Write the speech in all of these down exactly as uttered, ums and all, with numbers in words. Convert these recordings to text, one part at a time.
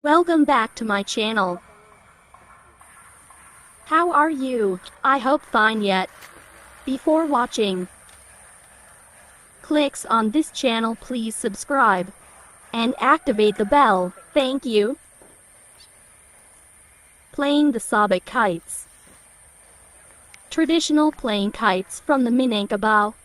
Welcome back to my channel. How are you? I hope fine yet. Before watching, clicks on this channel, please subscribe and activate the bell. Thank you. Playing the Sabak kites. Traditional playing kites from the Minangkabau.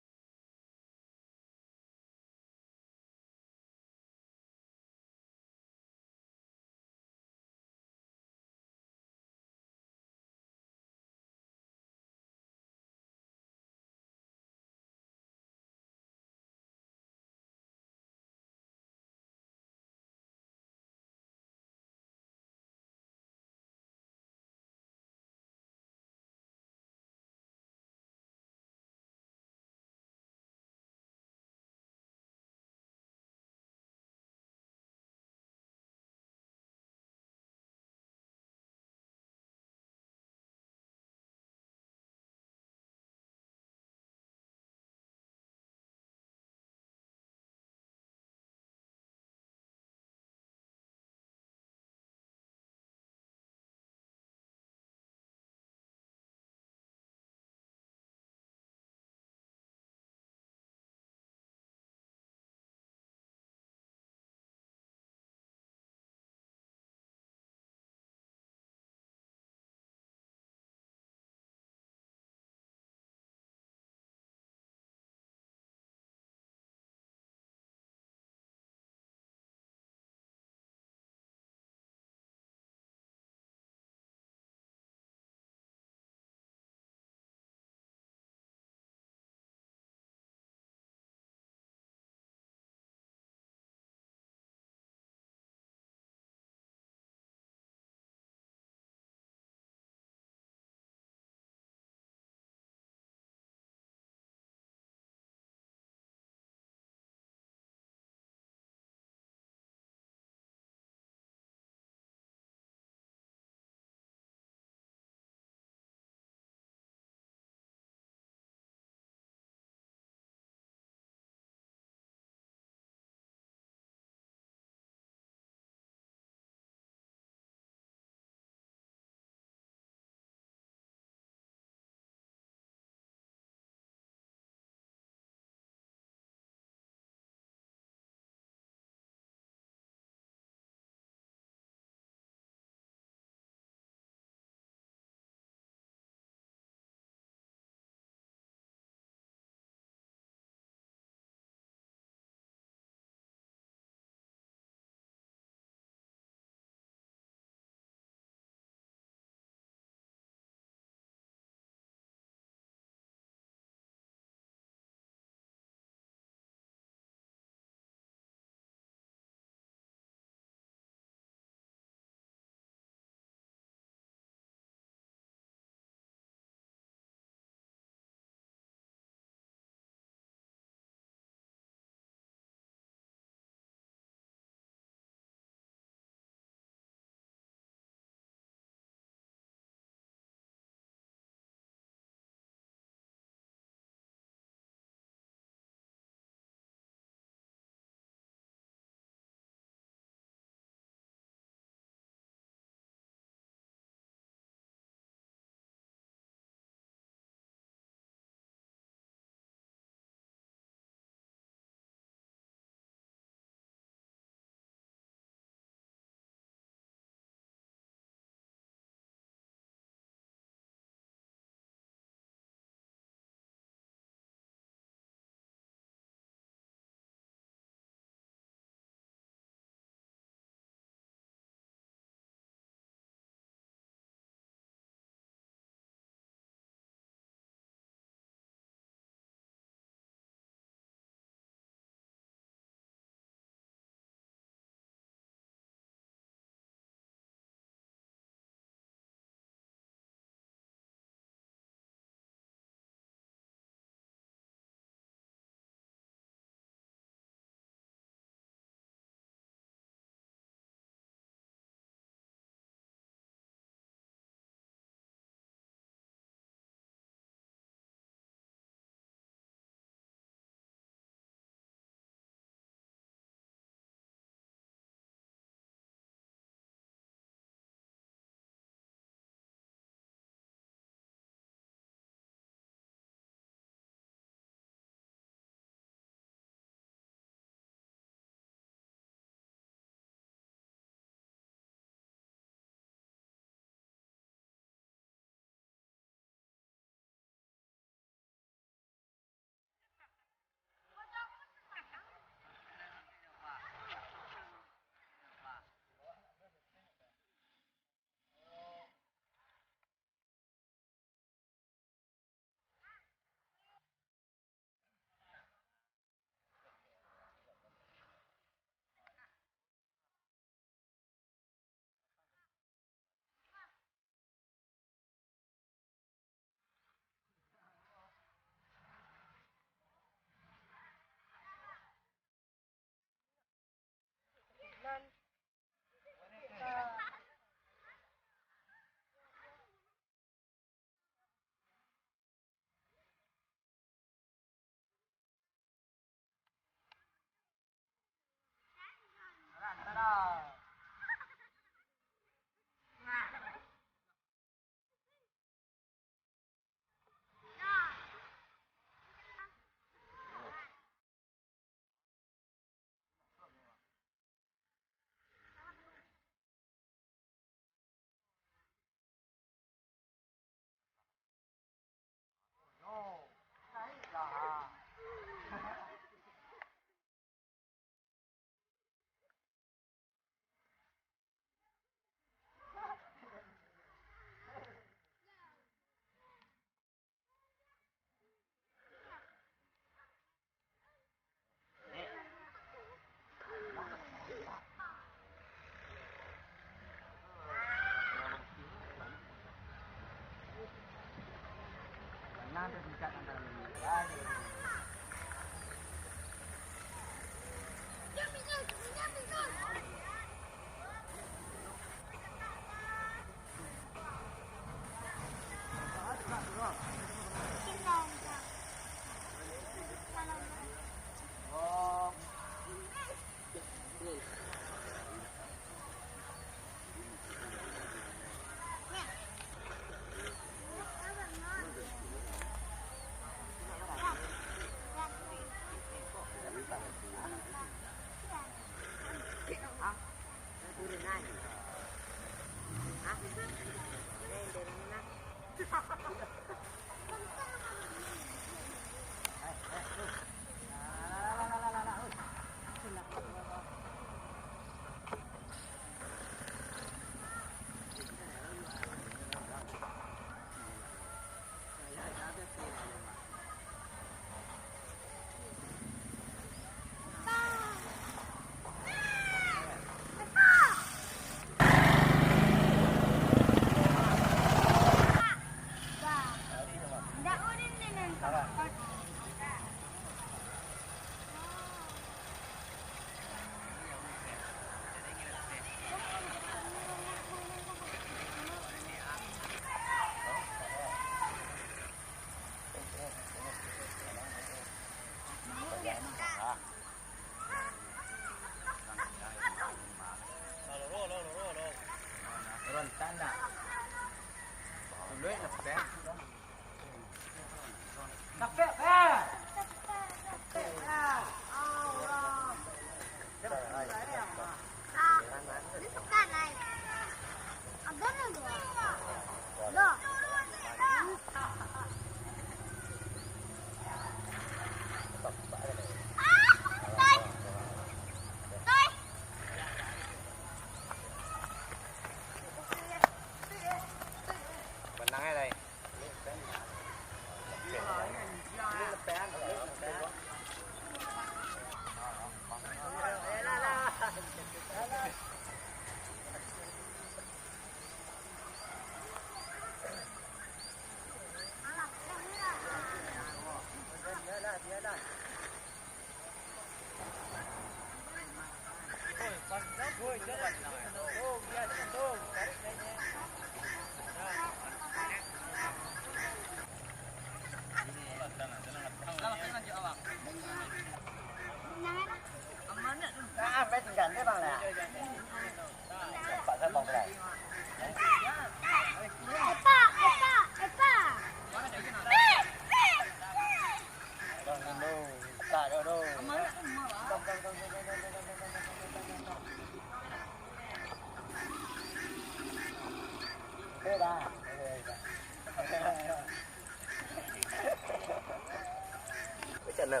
Macam mana?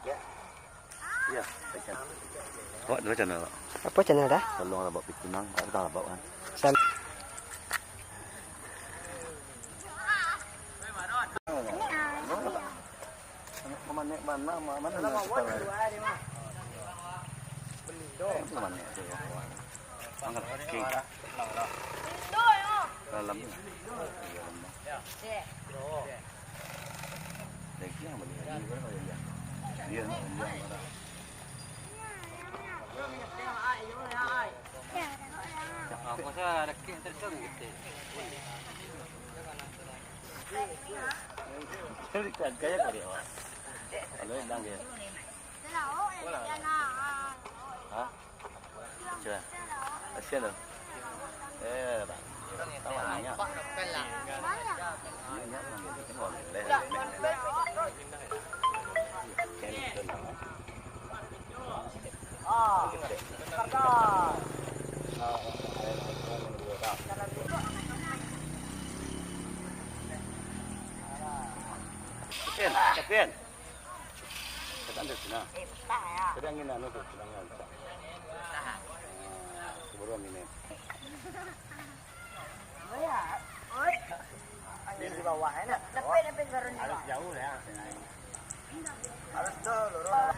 Ya. Ya, macam. Awak dulu channel, Pak. Apa channel dah? Tolonglah, Pak, pitunang. Awak dah, Pak, kan? San- Kamanek bana, ma-, mana nak sekarang? Kamanek tu, ya. Angkat kaki. Dalam ni. Dalam ni. Lagi yang boleh. Dia, dia, dia. Aku rasa ada kek tercung gitu. Gaya kau dia, Wak. Kalau hilang dia. Hah? Macam mana? Kasihan tu. Eh, tak. Tahu banyak. Banyak. Tengok, leh. Kapten, kapten. Kapten dari sini. Tadi angin anu tu, sedang angin. Ah, keburu angin ni. Di bawah, enak. Tapi, tapi baru ni. Harus jauh ya. Harus jauh, lurus.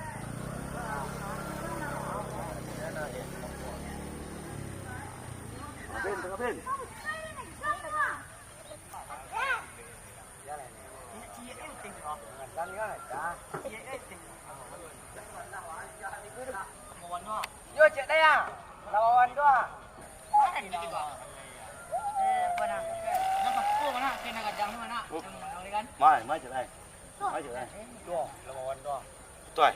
Kapten, kapten. Mai, mai, Cik, mai. Mai, Cik, mai. Tuai.